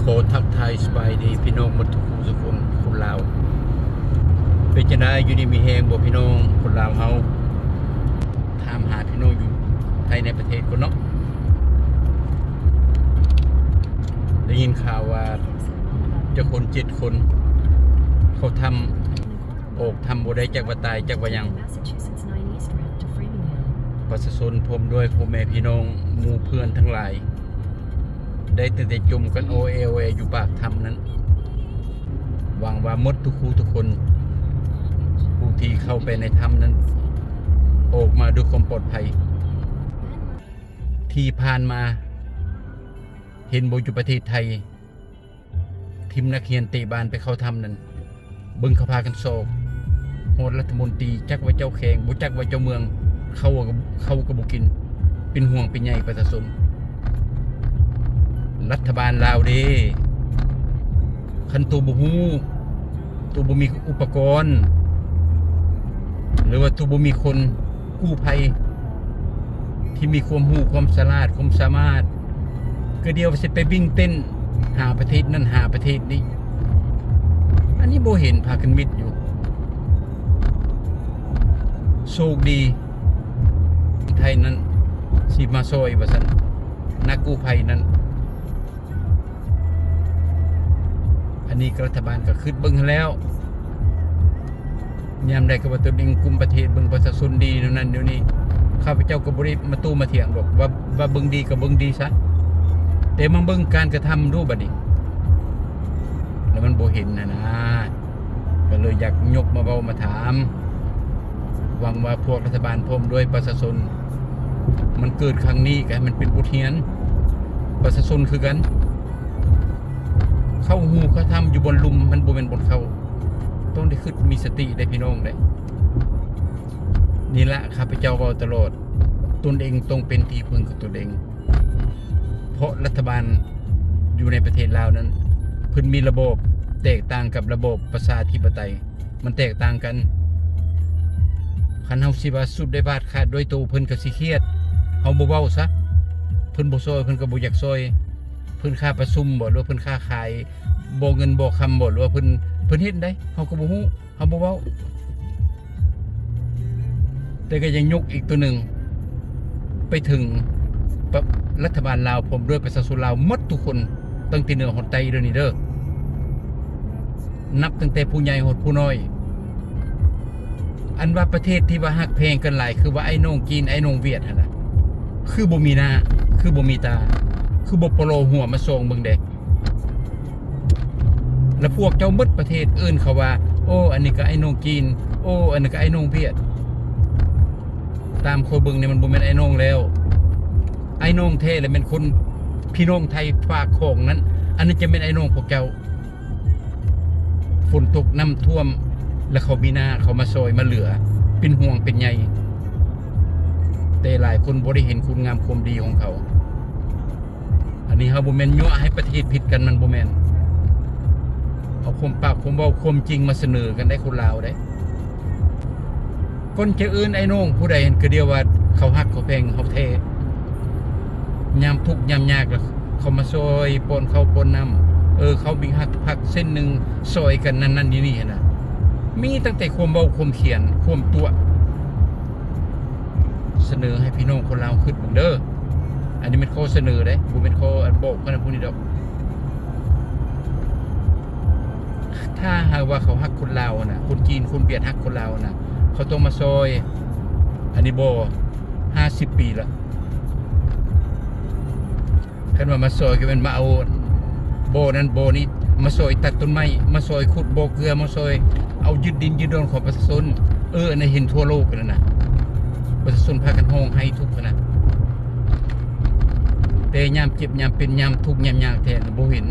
ຂໍທັກທາຍສະບາຍດີພີ່ນ້ອງໝົດທຸກຜູ້ທຸກຄົນ ຄົນລາວ ເປັນຈັ່ງໃດ ຢູ່ດີມີແຮງບໍ່ພີ່ນ້ອງຄົນລາວເຮົາ? ຖາມຫາພີ່ນ້ອງຢູ່ພາຍໃນປະເທດກ່ອນເນາະ. ໄດ້ຍິນຂ່າວວ່າເຈົ້າຄົນເຈັດຄົນ ເຂົາທຳ ອອກທຳບໍ່ໄດ້ ຈັກວ່າຕາຍ ຈັກວ່າຫຍັງ. ປະຊາຊົນພ້ອມດ້ວຍພໍ່ແມ່ພີ່ນ້ອງໝູ່ເພື່ອນທັງຫຼາຍ ໄດ້ແຕ່ຈົມກັນໂອແອໂອແອຢູ່ປາກຖ້ຳນັ້ນ. ຫວັງວ່າໝົດທຸກຜູ້ທຸກຄົນ ຜູ້ທີ່ເຂົ້າໄປໃນຖ້ຳນັ້ນ ອອກມາດ້ວຍຄວາມປອດໄພ. ທີ່ຜ່ານມາ ເຫັນບໍ່ ຢູ່ປະເທດໄທ ທີມນັກຮຽນເຕະບານໄປເຂົ້າຖ້ຳນັ້ນ ເບິ່ງເຂົາພາກັນຊອກ ຮອດລັດຖະມົນຕີ ຈັກວ່າເຈົ້າແຂວງ ບໍ່ຈັກວ່າເຈົ້າເມືອງ ເຂົ້າກໍ ເຂົ້າກໍບໍ່ກິນ ເປັນຫ່ວງເປັນໃຍປະຊາຊົນ. ລັດຖະບານລາວເດ້ ຄັນໂຕບໍ່ຮູ້ ໂຕບໍ່ມີອຸປະກອນ ຫຼືວ່າໂຕບໍ່ມີຄົນ ກູ້ໄພທີ່ມີຄວາມຮູ້ຄວາມສະຫຼາດຄວາມສາມາດ ກໍດຽວຊິໄປວິ່ງເຕັ້ນຫາປະເທດນັ້ນຫາປະເທດນີ້ ອັນນີ້ບໍ່ເຫັນ ພາກັນມິດຢູ່. ໂຊກດີໄທນັ້ນຊິມາຊ່ອຍວ່າຊັ້ນ ນັກກູ້ໄພນັ້ນ. ອັນນີ້ກໍລັດຖະບານກໍຄິດເບິ່ງຫັ້ນແລ້ວ ຍາມໃດກໍວ່າຕົນເອງກຸມປະເທດ ເບິ່ງປະຊາຊົນດີແນວນັ້ນແນວນີ້ ຂ້າພະເຈົ້າກໍບໍ່ໄດ້ມາໂຕ້ມາຖຽງດອກ ວ່າ ວ່າເບິ່ງດີກໍເບິ່ງດີຊະ ແຕ່ມາເບິ່ງການກະທຳດູບັດນີ້ ແລ້ວມັນບໍ່ເຫັນຫັ້ນນາ. ກໍເລີຍຢາກຍົກມາເວົ້າມາຖາມ ຫວັງວ່າພວກລັດຖະບານພ້ອມດ້ວຍປະຊາຊົນ ມັນເກີດຄັ້ງນີ້ກໍໃຫ້ມັນເປັນບົດຮຽນ ປະຊາຊົນຄືກັນ ເຂົ້າຮູເຂົ້າຖ້ຳຢູ່ບ່ອນລຸ່ມ ມັນບໍ່ແມ່ນບ່ອນເຂົ້າ ຕ້ອງໄດ້ຄິດມີສະຕິເດ້ພີ່ນ້ອງເດ້. ນີ້ລະ ຂ້າພະເຈົ້າເວົ້າຕະຫຼອດ ຕົນເອງຕ້ອງເປັນທີ່ເພິ່ງຂອງຕົນເອງ ເພາະລັດຖະບານຢູ່ໃນປະເທດລາວນັ້ນ ເພິ່ນມີລະບອບແຕກຕ່າງກັບລະບອບປະຊາທິປະໄຕ ມັນແຕກຕ່າງກັນ. ຄັນເຮົາຊິວ່າສຸດໄດ້ວາດຂາດດ້ວຍໂຕ ເພິ່ນກໍຊິຄຽດ ເຮົາບໍ່ເວົ້າຊະ ເພິ່ນບໍ່ຊ່ອຍ ເພິ່ນກໍບໍ່ຢາກຊ່ອຍ ເພິ່ນຄ່າປະຊຸມບໍ ຫຼືວ່າເພິ່ນຄ້າຂາຍ ບໍ່ເງິນບໍ່ຄຳບໍ ຫຼືວ່າເພິ່ນ ເພິ່ນເຮັດໃດ ເຮົາກໍບໍ່ຮູ້ ເຮົາບໍ່ເວົ້າ ແຕ່ກໍຍັງຍົກອີກຕົວໜຶ່ງ ໄປເຖິງປະ ລັດຖະບານລາວ ພ້ອມດ້ວຍປະຊາຊົນລາວໝົດທຸກຄົນ ຕັ້ງແຕ່ເໜືອຮອດໃຕ້ເດີນີ້ເດີ ນັບຕັ້ງແຕ່ຜູ້ໃຫຍ່ຮອດຜູ້ນ້ອຍ. ອັນວ່າປະເທດທີ່ວ່າຮັກແພງກັນຫຼາຍ ຄືວ່າໄອ້ນ້ອງຈີນ ໄອ້ນ້ອງຫວຽດຫັ້ນນະ ຄືບໍ່ມີໜ້າ ຄືບໍ່ມີຕາ ຄືບໍ່ປະລໍຫົວມາສ່ອງເບິ່ງແດ່? ແລະ ພວກເຈົ້າໝົດປະເທດເອີ້ນເຂົາວ່າ ໂອ້ ອັນນີ້ກໍໄອ້ນ້ອງຈີນ ໂອ້ ອັນນັ້ນກໍໄອ້ນ້ອງຫວຽດ. ຕາມຂ້ອຍເບິ່ງນີ້ມັນບໍ່ແມ່ນໄອ້ນ້ອງແລ້ວ ໄອ້ນ້ອງແທ້ລະແມ່ນຄົນ ພີ່ນ້ອງໄທຝາກຂອງນັ້ນ ອັນນັ້ນຈະແມ່ນໄອ້ນ້ອງພວກເຈົ້າ. ຝົນຕົກນ້ຳຖ້ວມ ແລະ ເຂົາມີໜ້າ ເຂົາມາຊ່ອຍມາເຫຼືອ ເປັນຫ່ວງເປັນໃຍ ແຕ່ຫຼາຍຄົນບໍ່ໄດ້ເຫັນຄຸນງາມຄວາມດີຂອງເຂົາ. ອັນນີ້ເຮົາບໍ່ແມ່ນຍົວະໃຫ້ປະເທດຜິດກັນ ມັນບໍ່ແມ່ນ ເອົາຄວາມປາກຄວາມເວົ້າຄວາມຈິງມາສະເໜີກັນໄດ້ຄົນລາວເດ້. ກ່ອນຈະເອີ້ນໄອ້ນ້ອງຜູ້ໃດຫັ້ນ ກໍດຽວວ່າເຂົາຮັກເຂົາແພງເຮົາແທ້ ຍາມທຸກຍາມຍາກລະເຂົາມາຊ່ອຍ ປ້ອນເຂົ້າປ້ອນນ້ຳ ເອີ ເຂົາມີຮັກພັກເຊັ່ນໜຶ່ງ ຊ່ອຍກັນນັ້ນໆນີ້ໆຫັ້ນນະ ມີຕັ້ງແຕ່ຄວາມເວົ້າຄວາມຂຽນຄວາມຕົວະ. ສະເໜີໃຫ້ພີ່ນ້ອງຄົນລາວຄິດເບິ່ງເດີ ອັນນີ້ແມ່ນຂໍ້ສະເໜີເດ້ ບໍ່ແມ່ນຂໍ້ອັນບອກອັນນັ້ນຜູ້ນີ້ດອກ. ຖ້າຫາກວ່າເຂົາຮັກຄົນລາວນະ ຄົນຈີນຄົນຫວຽດຮັກຄົນລາວນະ ເຂົາຕ້ອງມາຊ່ອຍ ອັນນີ້ບໍ່ ຫ້າສິບປີລະ. ຄັນວ່າມາຊ່ອຍກໍແມ່ນມາເອົາບໍ່ນັ້ນບໍ່ນີ້ ມາຊ່ອຍຕັດຕົ້ນໄມ້ ມາຊ່ອຍຂຸດບໍ່ເກືອ ມາຊ່ອຍເອົາຍຶດດິນຍຶດດອນຂອງປະຊາຊົນ. ເອີ ອັນນັ້ນເຫັນທົ່ວໂລກນັ້ນນະ ປະຊາຊົນພາກັນຮ້ອງໄຫ້ທຸກນະ ແຕ່ຍາມເຈັບຍາມເປັນຍາມທຸກຍາມຍາກແທ້ບໍ່ເຫັນ.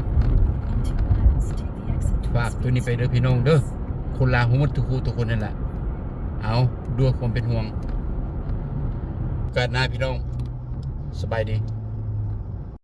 ຝາກໂຕນີ້ໄປເດີພີ່ນ້ອງເດີ ຄົນລາວເຮົາໝົດທຸກຜູ້ທຸກຄົນນັ້ນລະ ເອົາ ດ້ວຍຄວາມເປັນຫ່ວງ. ໂອກາດໜ້າພີ່ນ້ອງ ສະບາຍດີ.